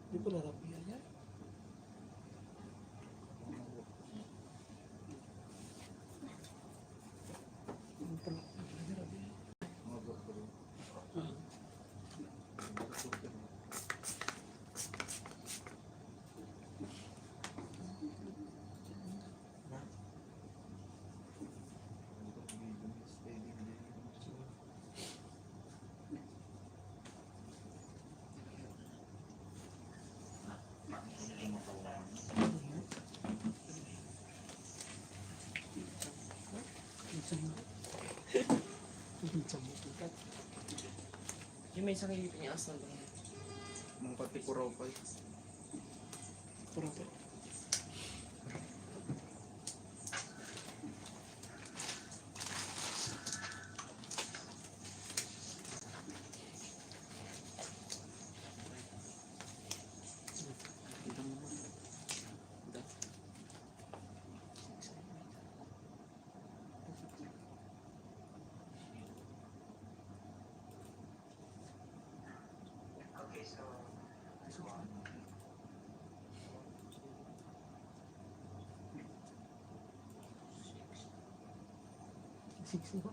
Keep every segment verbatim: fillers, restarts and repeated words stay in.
Di ko narapia yan. Yung may isang ngipin niya, asal ba? Mga pati puraw pa eh. Puraw pa. Okay, so, this one. Six na ba?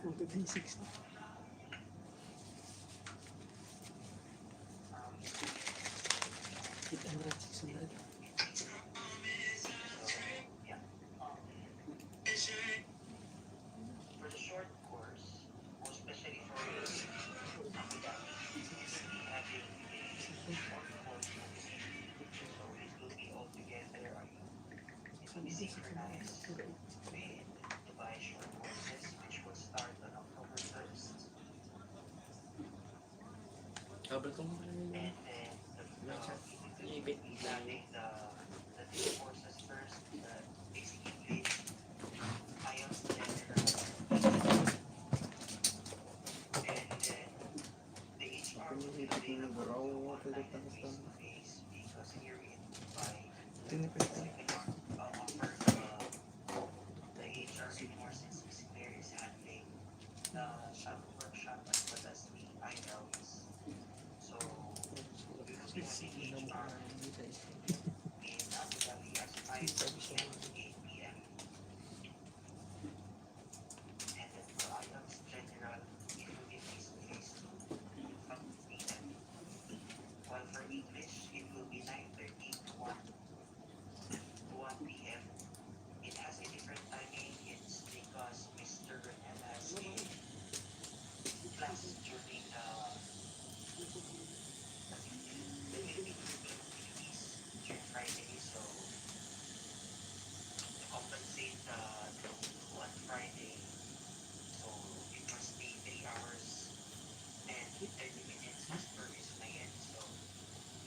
Forty-three, six na. Eight hundred, six hundred. For the short course, especially for Abu Dhabi, we have a short course, so it will be altogether, um, it will be synchronized with Dubai short courses, which will start on October first. Abal ko muna yung... May chat. Ibig. Having the, the three courses first, the basic English, IELTS general, and then the H R will be available to contact face to face because here in Dubai, we cannot, uh, offer the, the H R anymore since Miss Claire is handling the shadow workshop as well as the IELTS. So, we will be having H R in Abu Dhabi at five P M to eight P M. And then for IELTS general, it will be face to face to five P M. While for English, it will be nine thirty to one, to one P M. It has a different timing. It's because Mister Renel has a class during the, the Philippine Group of Activities during Friday. So, to compensate, uh, the one Friday, so it must be three hours and thirty minutes as per Miss Mayen. So,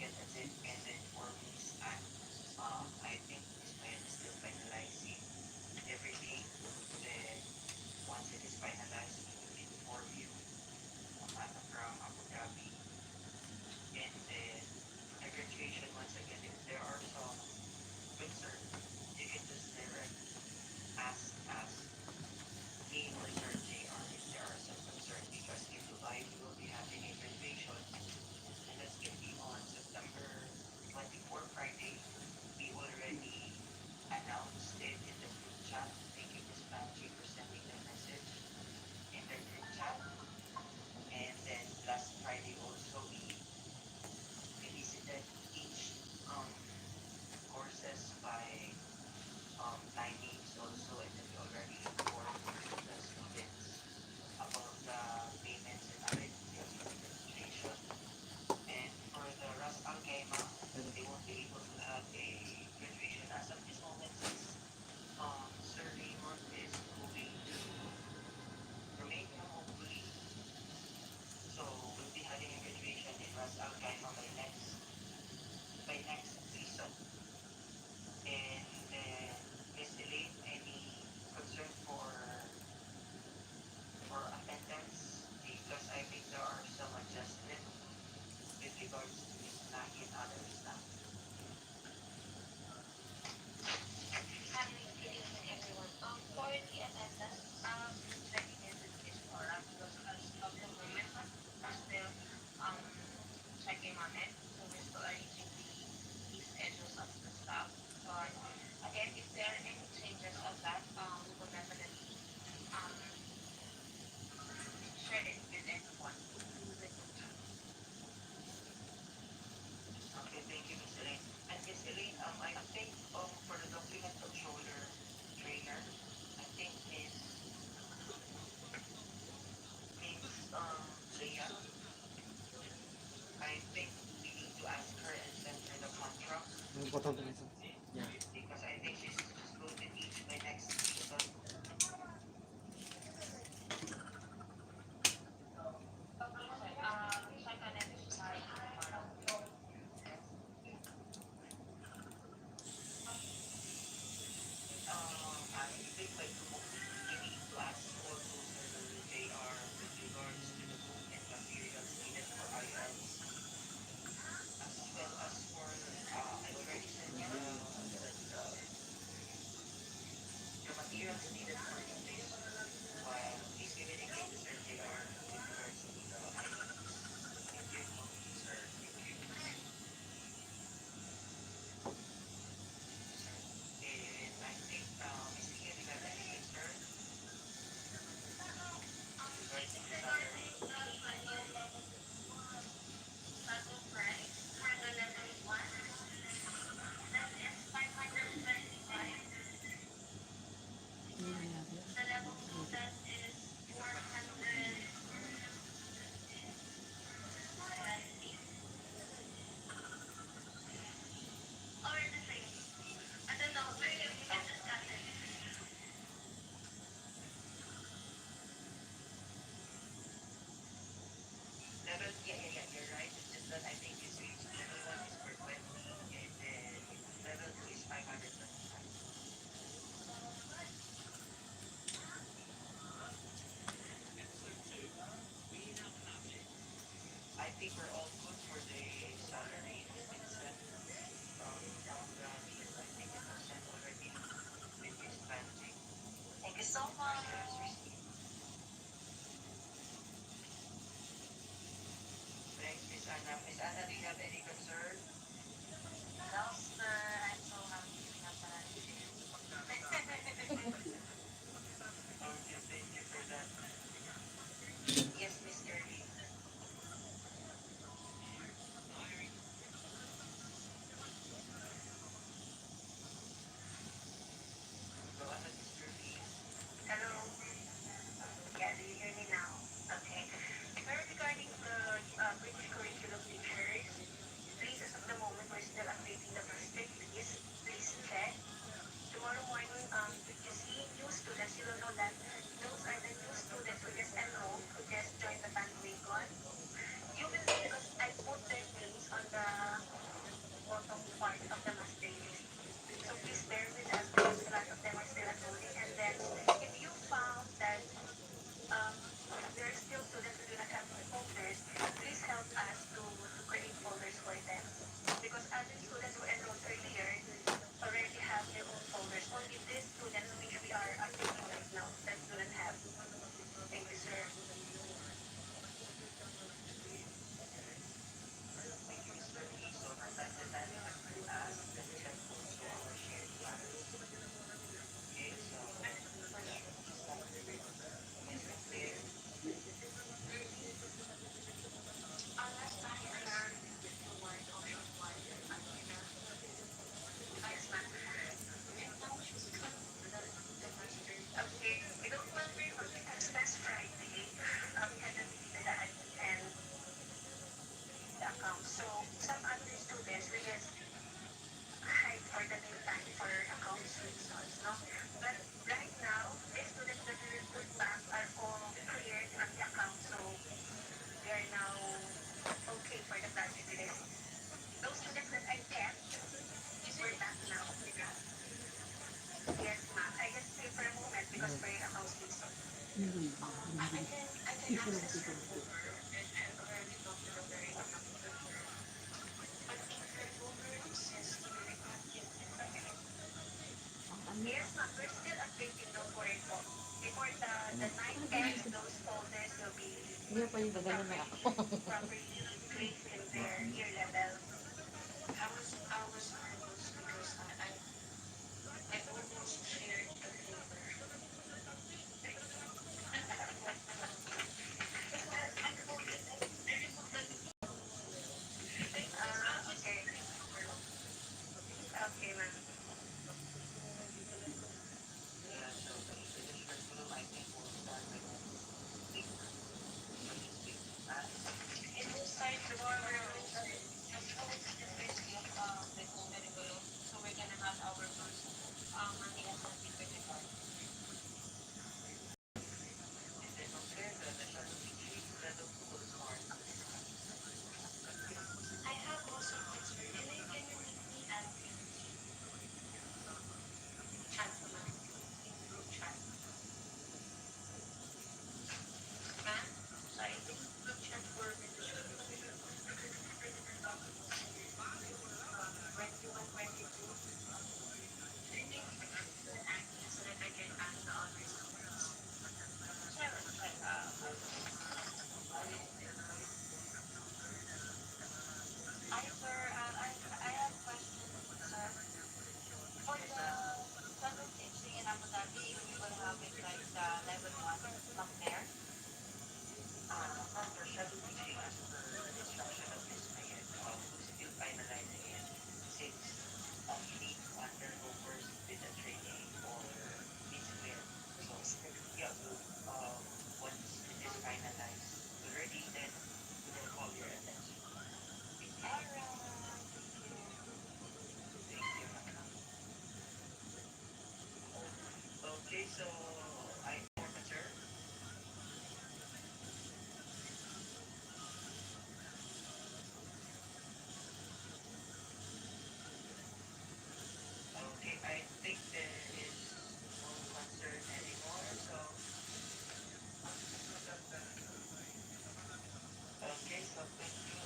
get attend and then for Miss Anne, um, I think Miss Mayen is still finalizing everything. Then, once it is finalized, we will inform you, um, at, from Abu Dhabi. And then, at graduation, once again, if there are some concern, you can just direct ask us, me or Sir J R, if there are some concern, because in Dubai, we will be having a graduation, and that's gonna be on September twenty-four, Friday. We already announced it in the group chat. Thank you, Miss Panji, for sending the message in the group chat. And then last Friday also, we, we visited each, um, courses by, um, timings also, and then we already informed the students about the payments and other details for the registration. And for the Ras Al Khaimah, they won't be able to have a graduation as of this moment since, um, Sir Raymond is going to Romania, hopefully. So, we'll be having a graduation in Ras Al Khaimah by next, by next season. And, uh, Miss Elaine, any concern for, for attendance? Because I think there are some adjustment with regards to Miss Maggie and others now. Hi, good evening, everyone. Um, for the attendance, um, please ready your notification alarm because as of the moment, uh, we're still, um, think we're all good for the salary that's been sent from, from the, I think it was sent already with this Thank you so much. Thanks, Miss Anna. Miss Anna, do you have any concern? No, sir. I'm so happy we have Sarah today. Okay, thank you for that. Yes, Miss Ernie. Go ahead, Mister Lee. Hello. Yeah, do you hear me now? Okay. Sir, regarding the, uh, British curriculum teachers, please, as of the moment, we're still updating the master list. Please check. Tomorrow morning, um, if you see new students, you will know that those are the new students who just enrolled, who just joined the bandwagon. You will see, because I put their names on the bottom part of the master list. So please bear with us because a lot of them are still enrolling. And then, if you found that, um, there are still students who do not have folders, please help us to, to create folders for them. Because other students who enrolled earlier already have their own folders. Only these students which we are updating right now that do not have. Thank you, sir. Okay, we don't want to last Friday, um, we had a meeting with the admin and the account. So, some other students will just hide for the meantime for account reasons, no? But right now, these students that we will put back are all cleared from the account, so they are now okay for the project list. Those students that I kept, we're back now. Yes, ma'am. I just stay for a moment because prayer house is open. I, I can, I can access her phone number and I've already talked to the prayer house. But if her phone number is just, yes, ma'am. We're still updating, don't worry po. Before the, the nine ten, those folders will be properly placed in their year level. I was, I was nervous because I, I, I almost shared the paper. Ah, okay. Okay, ma'am. It will start tomorrow. So we're gonna have our first, um, Monday and Sunday for the car. I have also concern. Elaine, can you meet me at the chat naman? In group chat. Ma'am, I think group chat for twenty-one, twenty-two. Hi, sir. Uh, I, I have questions, sir. For the Sunday teaching in Abu Dhabi, we will have it like, uh, level one up there. Uh, for the Sunday teaching, as per the instruction of Miss Mayet, uh, we still finalizing it since, uh, we need to undergo first with the training for this year. So, yeah, we'll, uh, once it is finalized already, then we will call your attention. Thank you. All right. Thank you. Thank you. Okay, so I officer. Okay, I think there is no concern anymore, so. Okay, so thank you.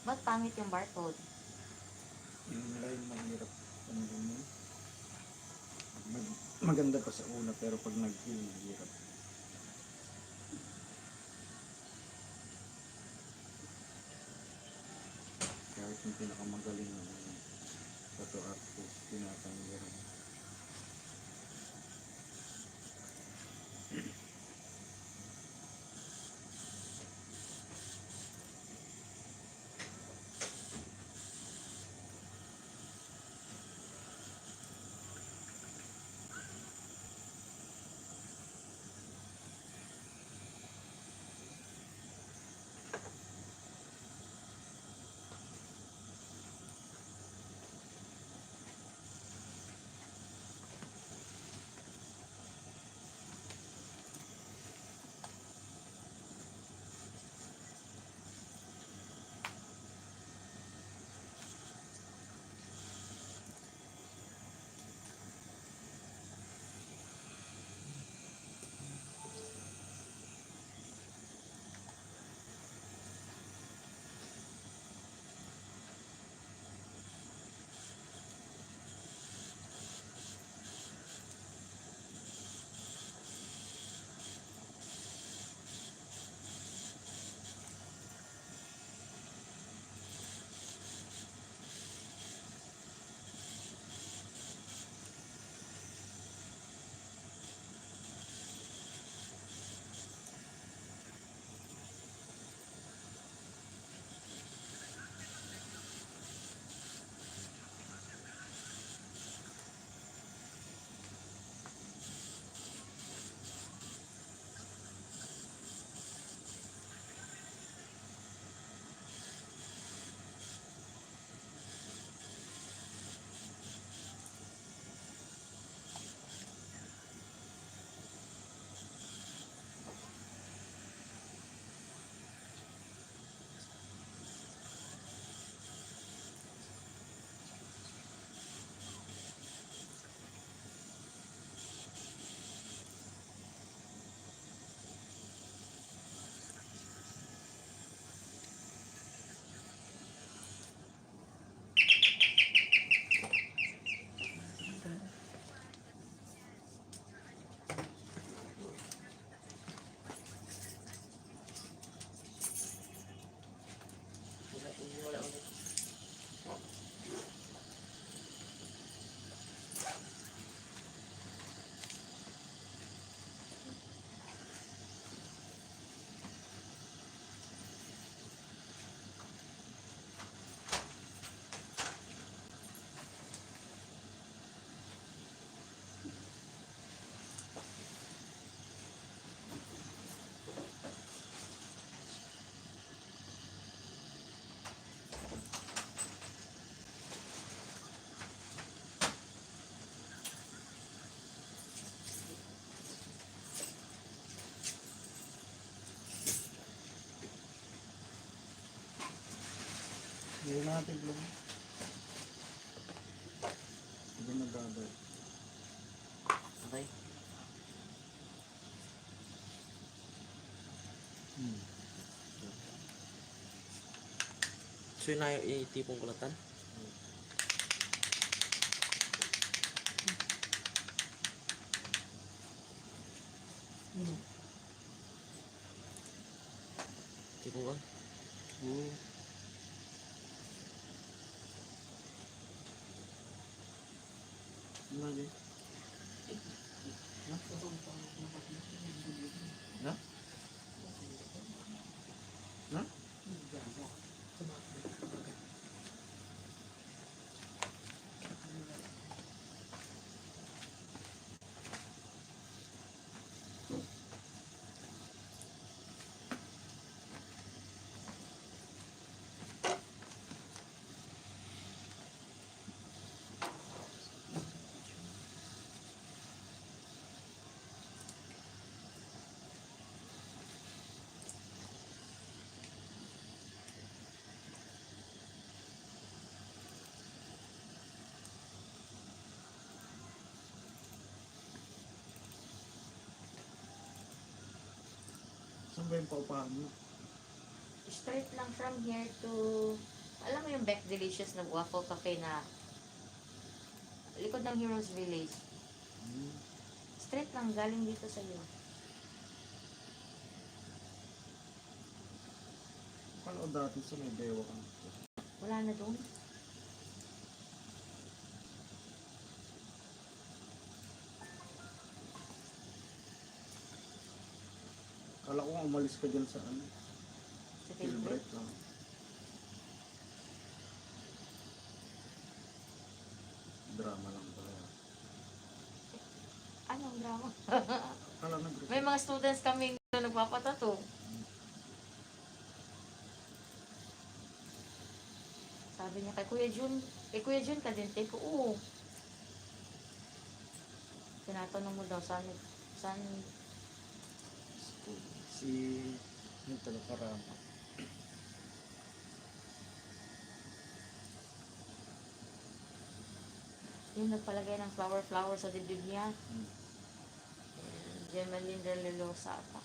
Ba't pangit yung barcode? Yung line, mahirap. Ano yun? Mag-, maganda pa sa una, pero pag nag-heal, mahirap. Kahit yung pinakamagaling ng, ano, tattoo artist, tinatanggihan. Hindi natin lang. Hindi na, brother. Okay. Pinayo itipon ko latan. Tipon ko. Hmm. Ano yun? Ha? Ha? Saan ba yung paupahan mo? Straight lang from here to, alam mo yung Beck Delicious na waffle cafe na likod ng Heroes Village? Hmm. Straight lang, galing dito sa'yo. Paano dati sa may bewang ang Wala na doon. Kala ko nga umalis ka dyan sa ano, sa Philbert. Philbert lang. Drama lang pala yan. Anong drama? Kala na group. May mga students kami na nagpapatato. Sabi niya kay Kuya Jun, kay Kuya Jun ka din, te ko, oo. Tinatanong mo daw, saan, saan? Si, yung taga Karama. Yung nagpalagay ng flower-flower sa dibdib niya. Hmm. Germaline Relosa ata.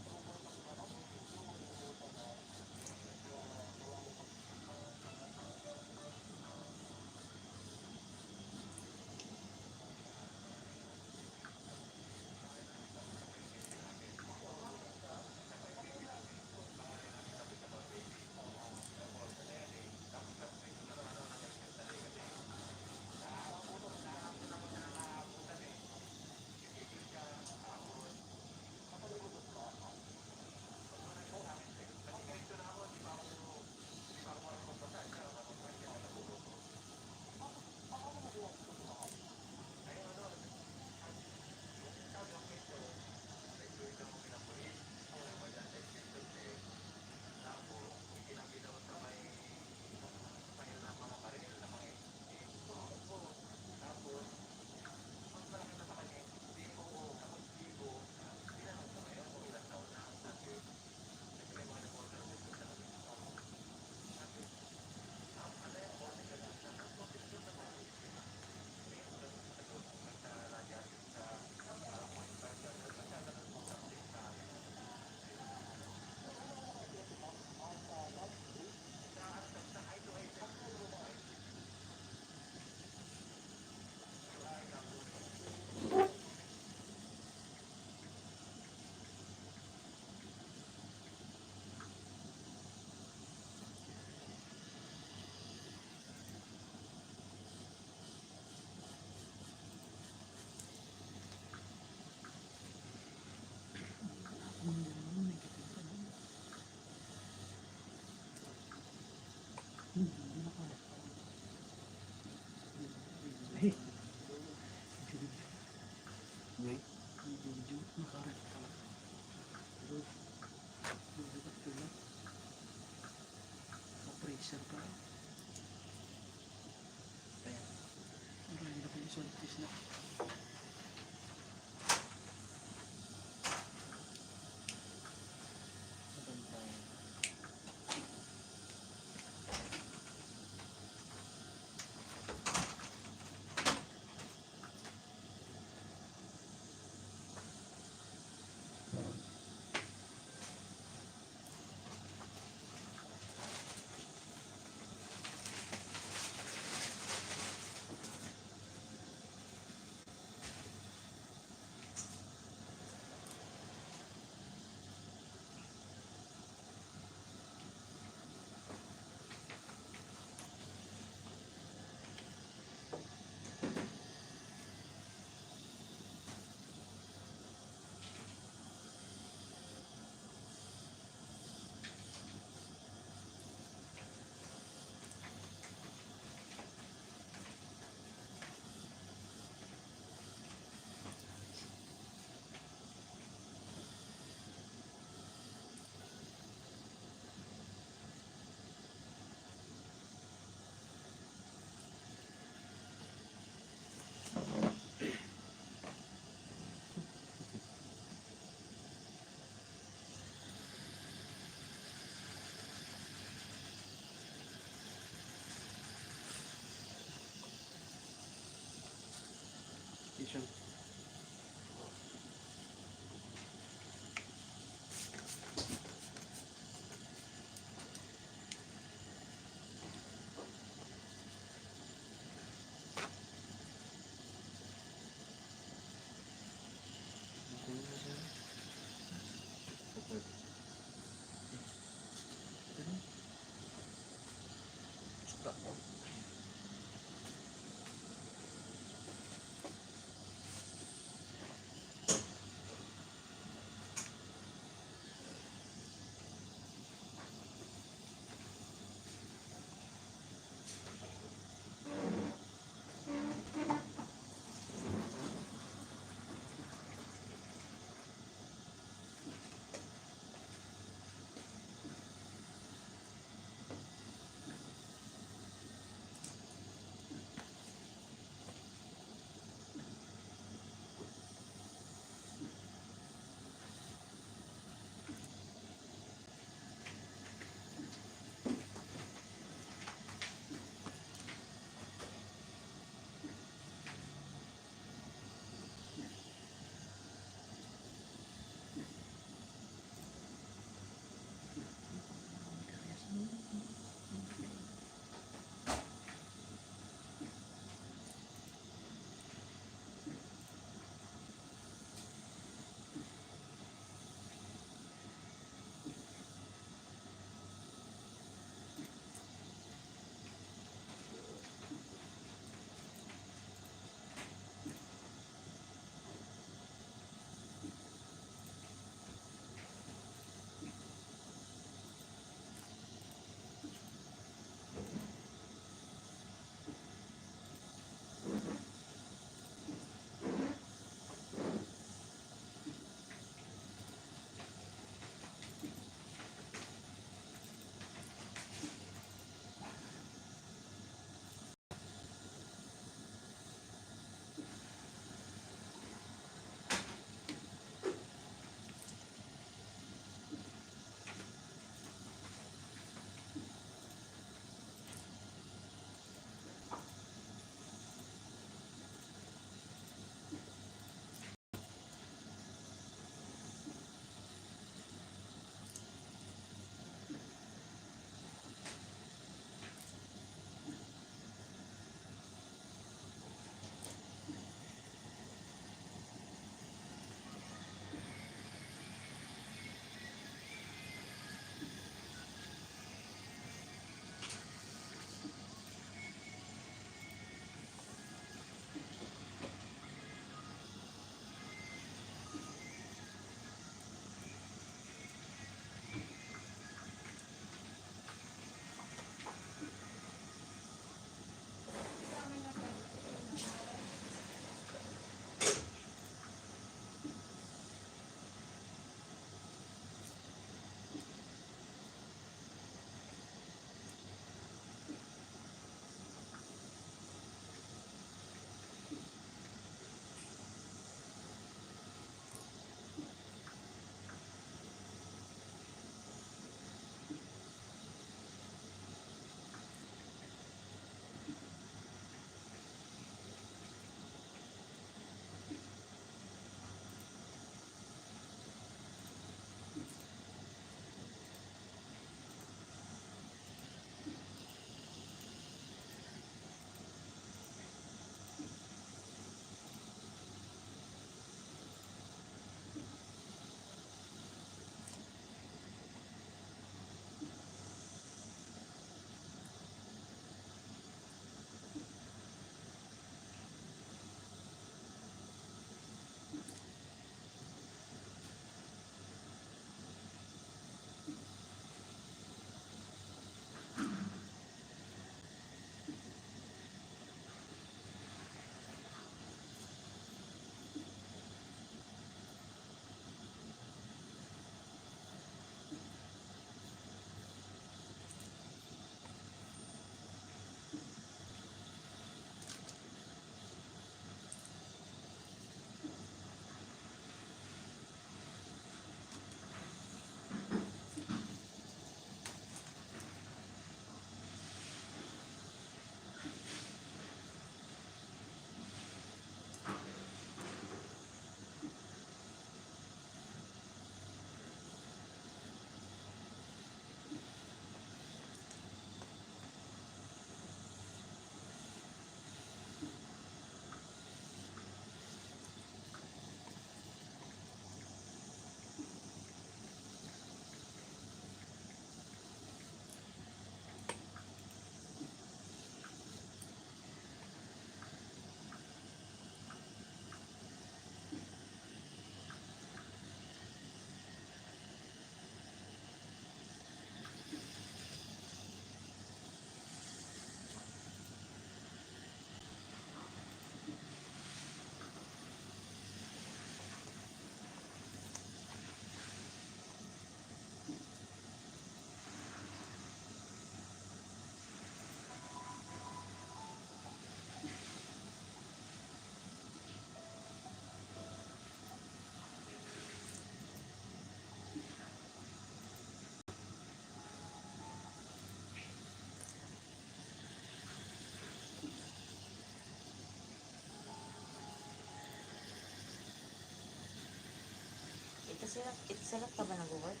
Salat, it Salat ka ba nag-work?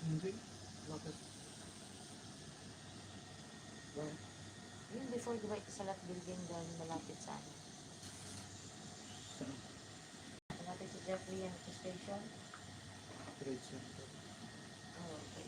Hindi. Bakit? Why? Yung before, di ba, ito Salat building doon, malapit sa ano? Saan? Malapit sa Jeffrey Ancho Station? Trade Center. Oh, okay.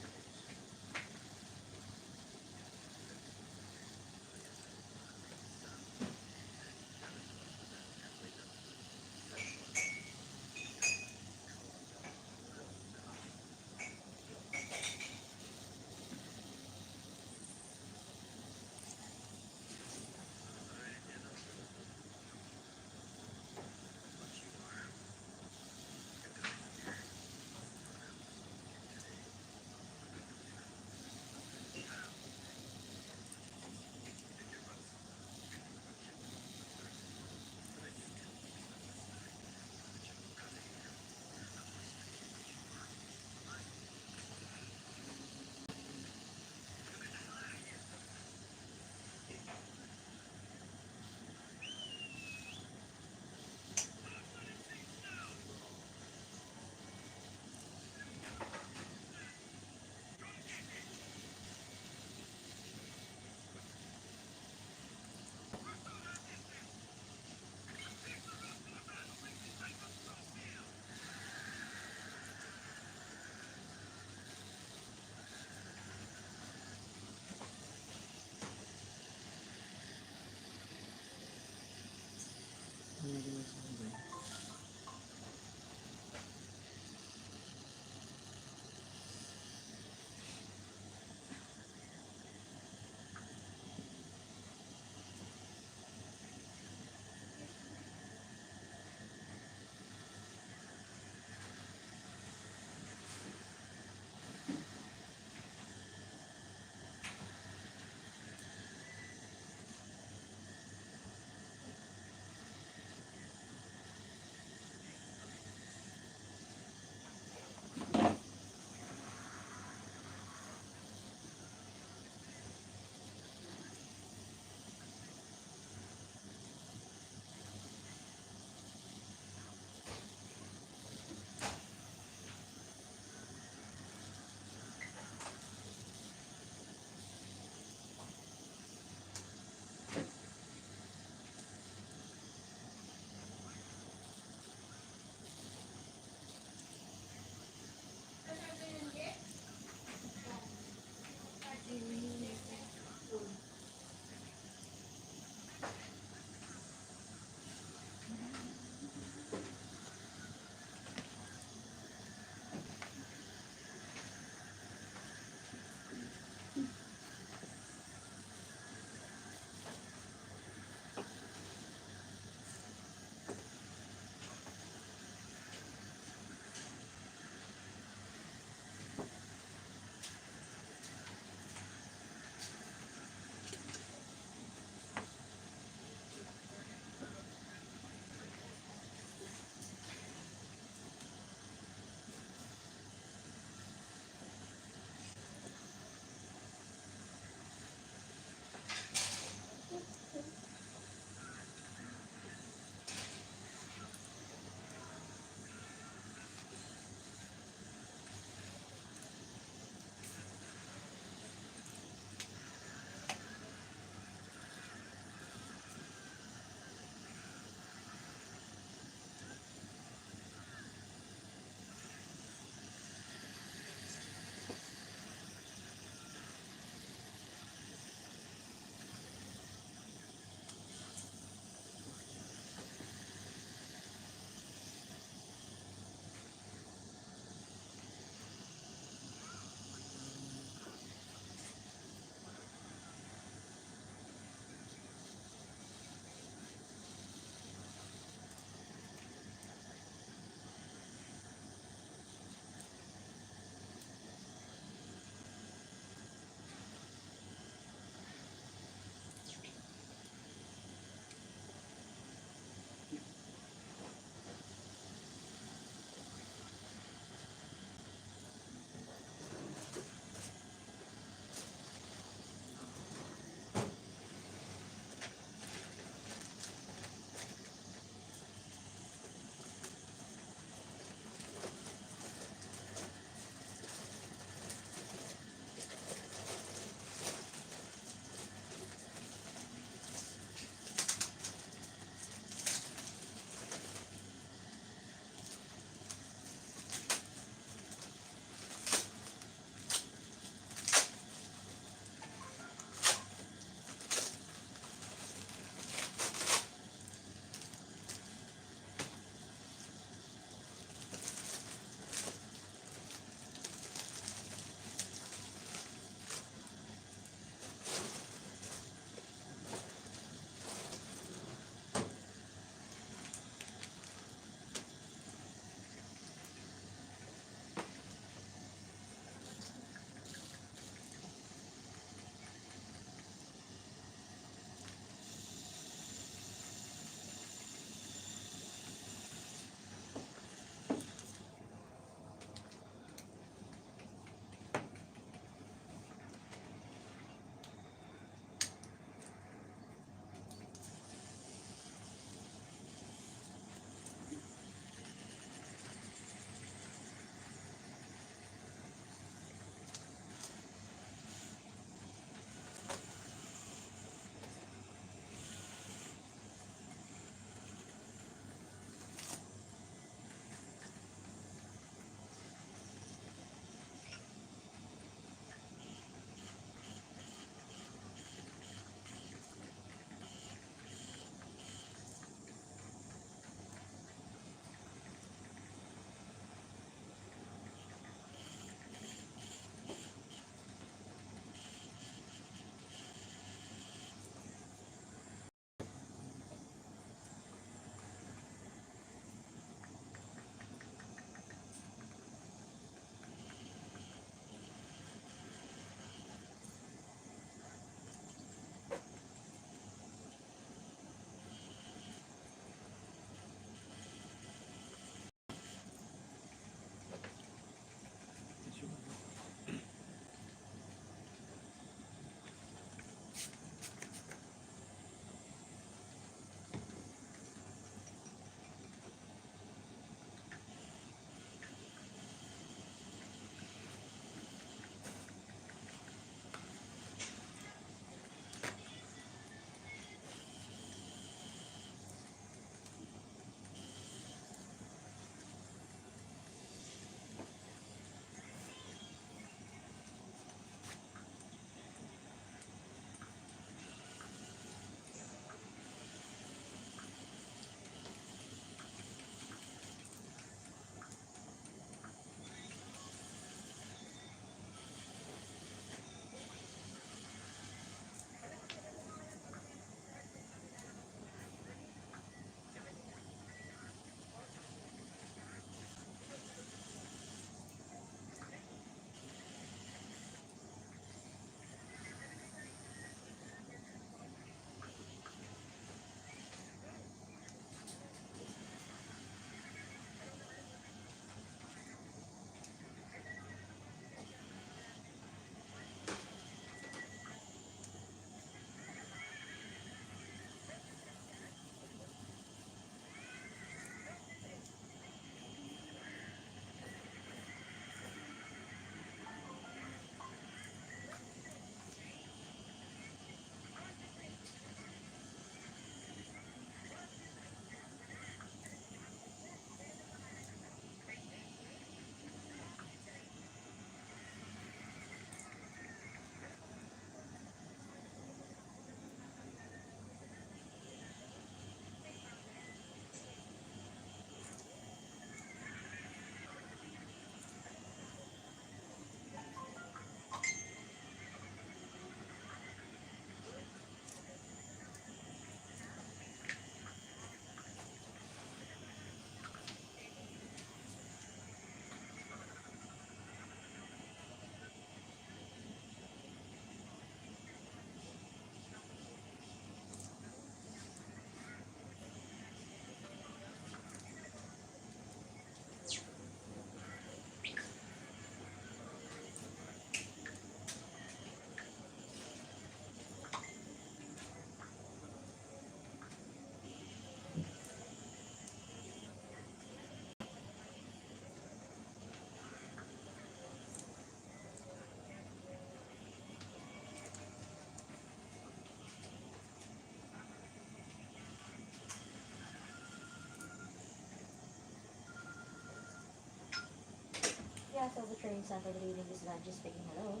Hello, the training center, good evening, this is Angie speaking. Hello.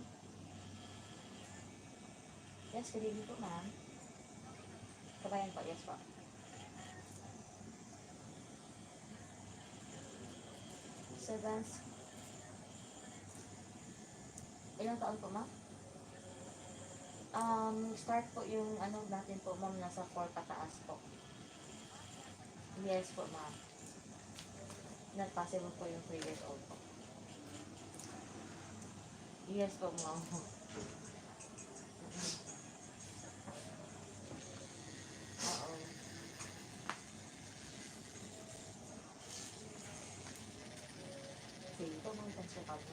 Yes, good evening po, ma'am. Kabayan po, yes po. Seventh. Ilang taon po, ma'am? Um, start po yung ano natin po, ma'am, nasa four pataas po. Yes po, ma'am. Not possible po yung three years old po. Yes po, ma'am. Oo. Sige po, ma'am. Thanks for calling.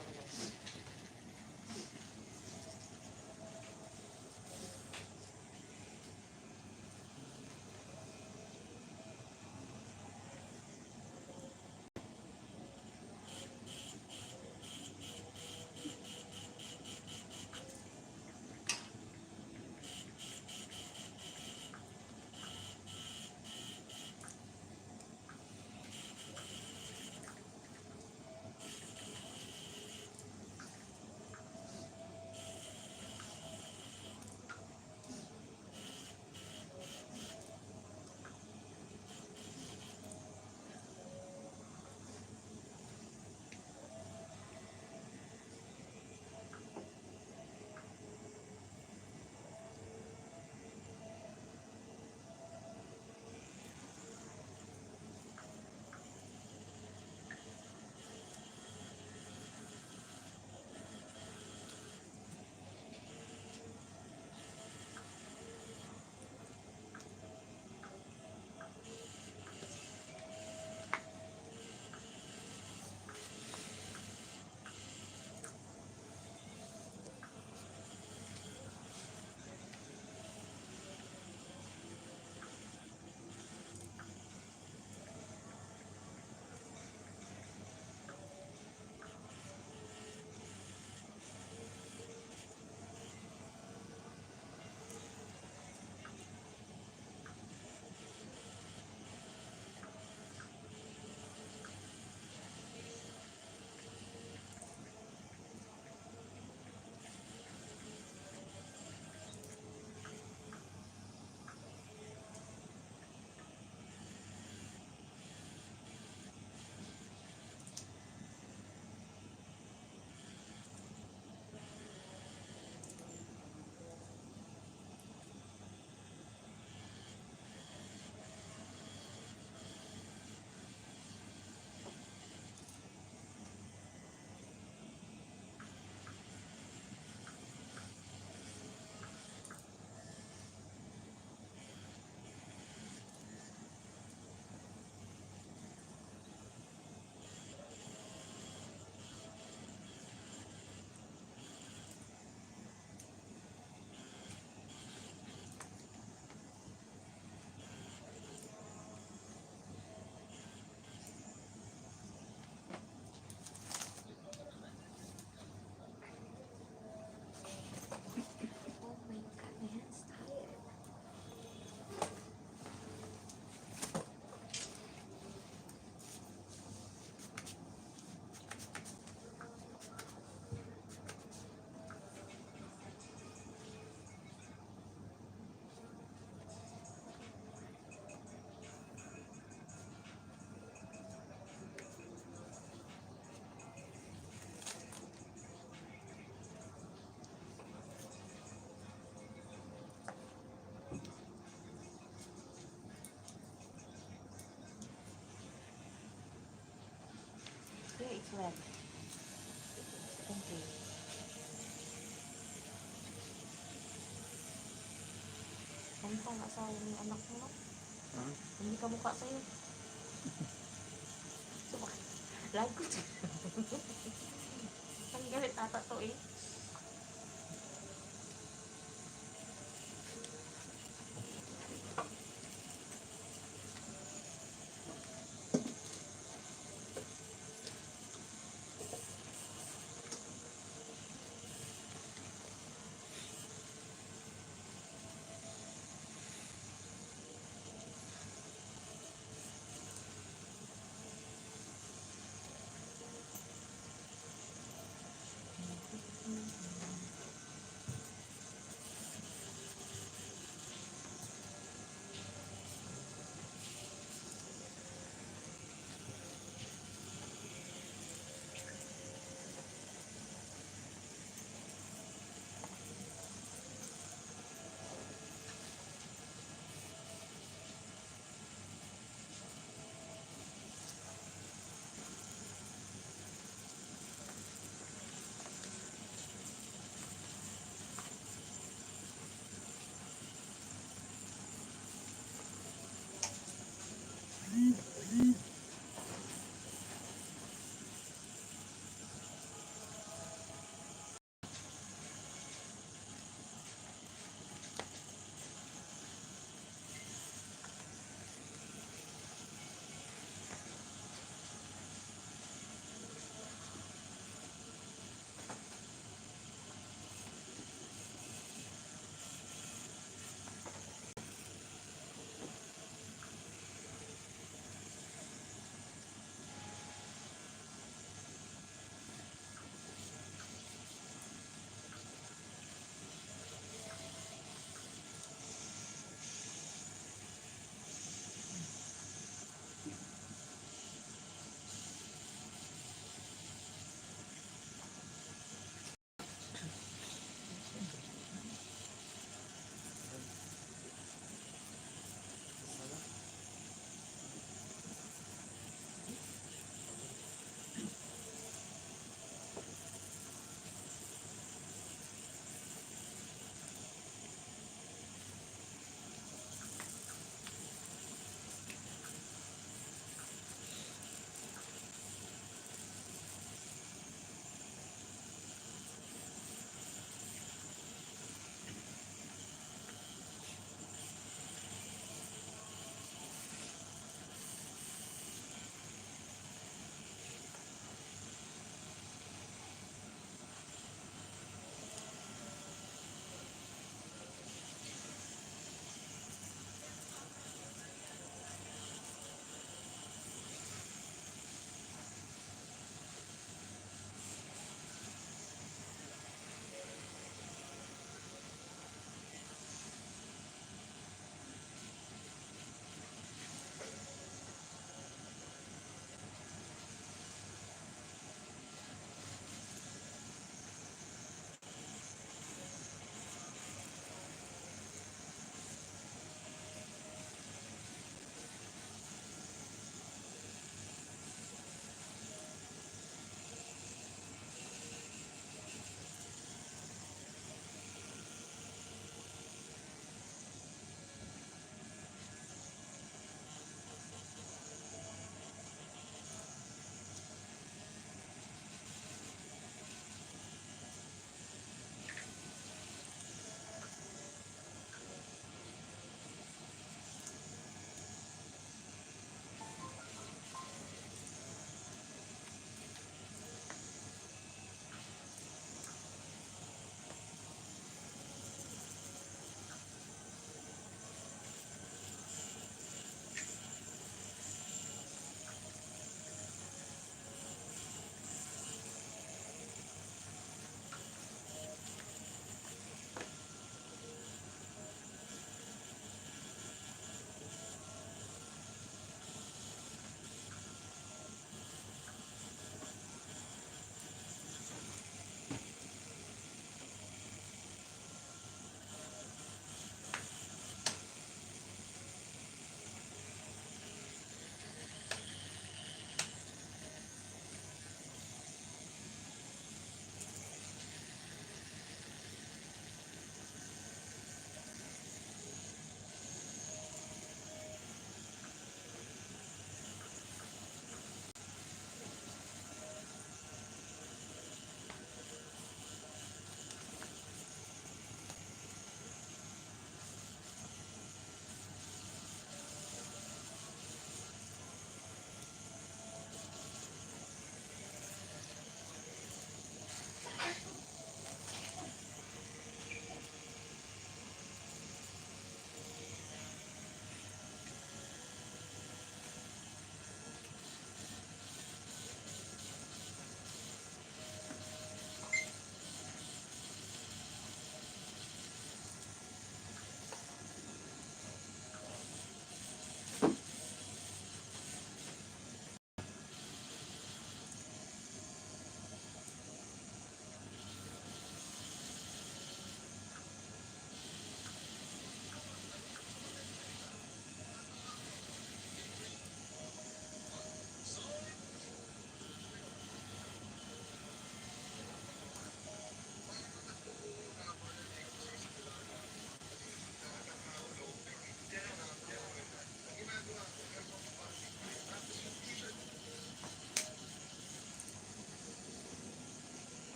Oh my God, my hand's tired. Yeah, it's red. Thank you. Ano pa ang asawa ng anak mo? Hmm? Hindi ka mukha sa'yo. Lagot. Ang galit ata to eh.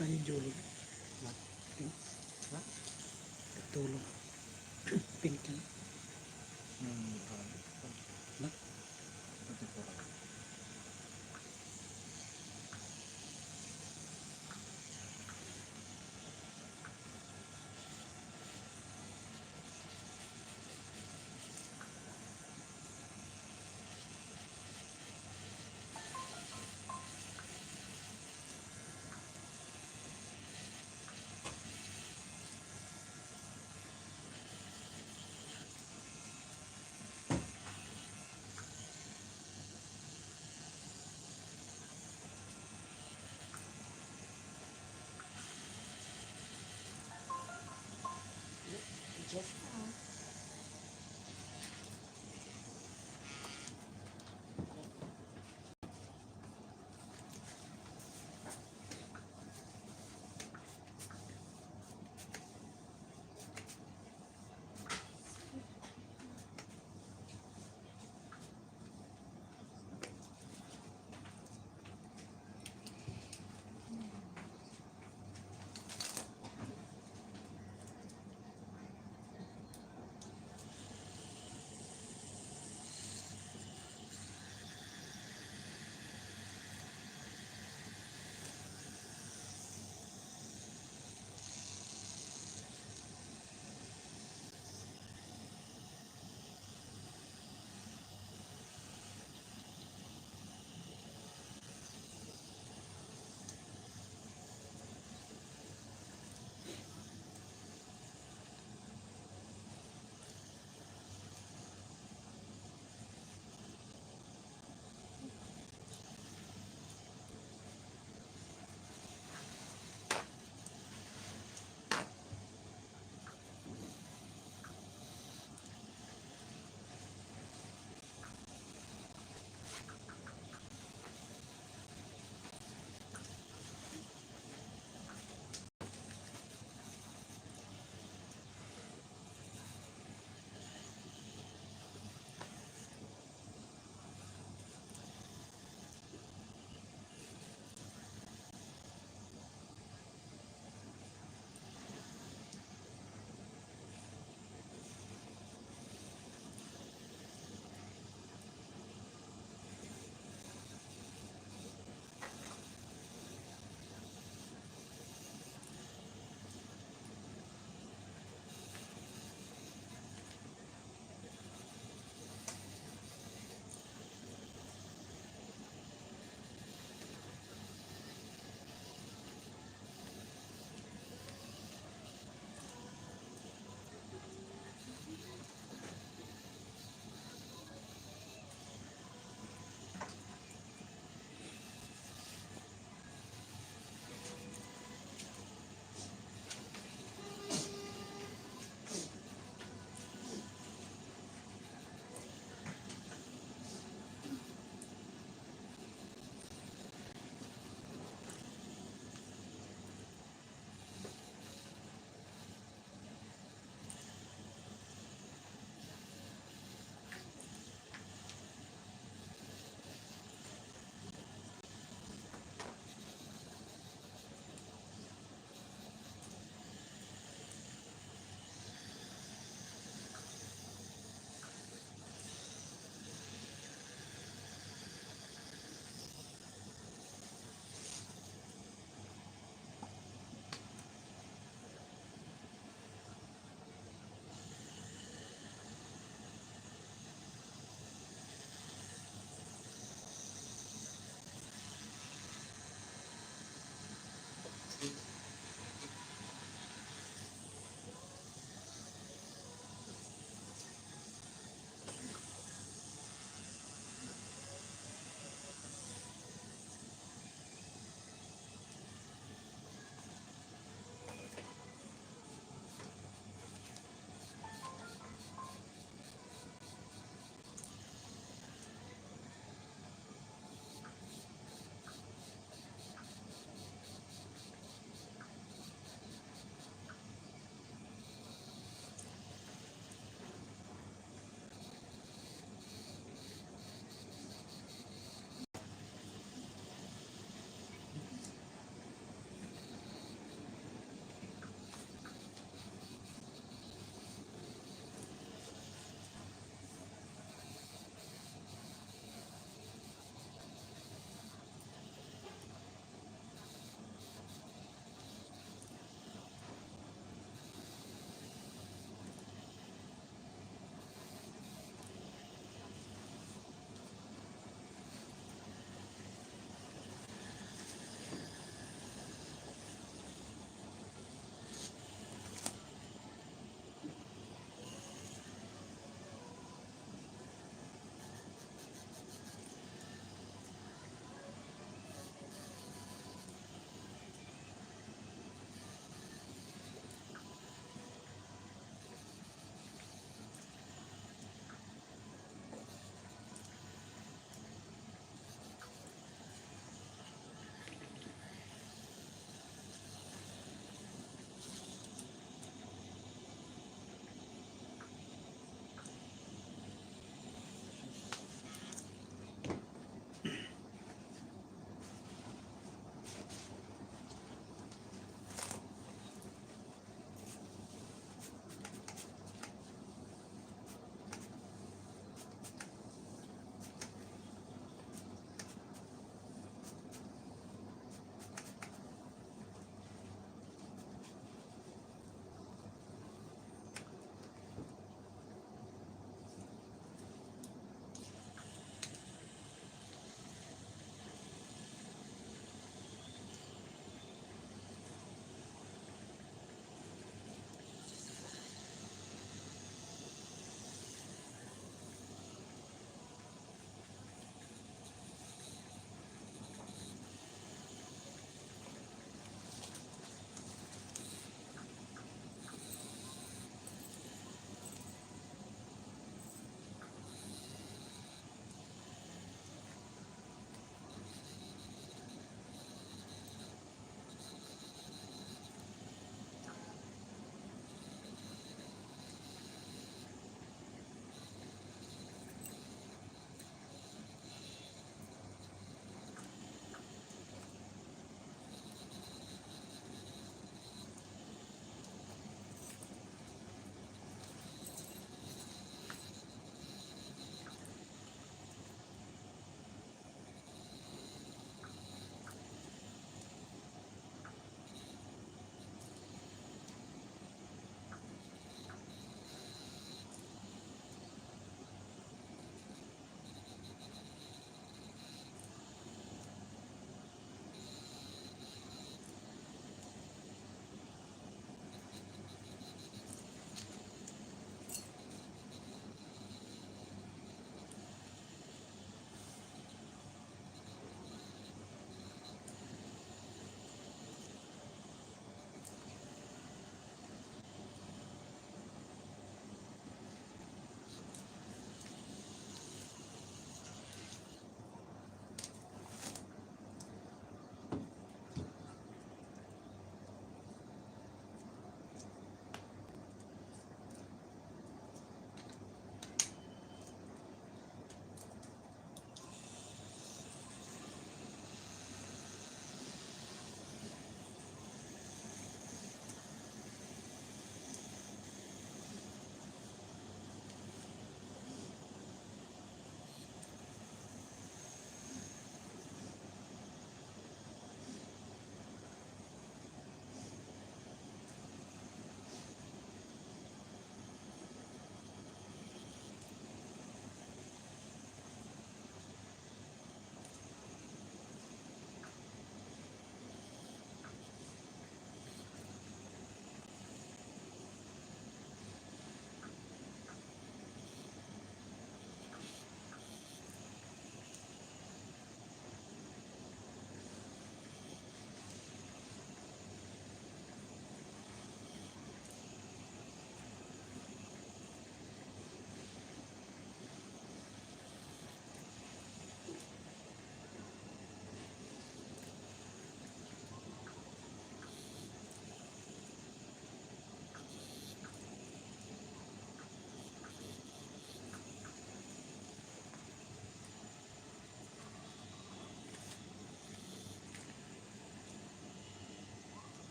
Ay, Jolo. Mat-, ha? Tulo. Pinky. Hmm, ah, na? Pati ko lang. Just now.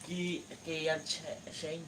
Ki-, Kian She-, Shane.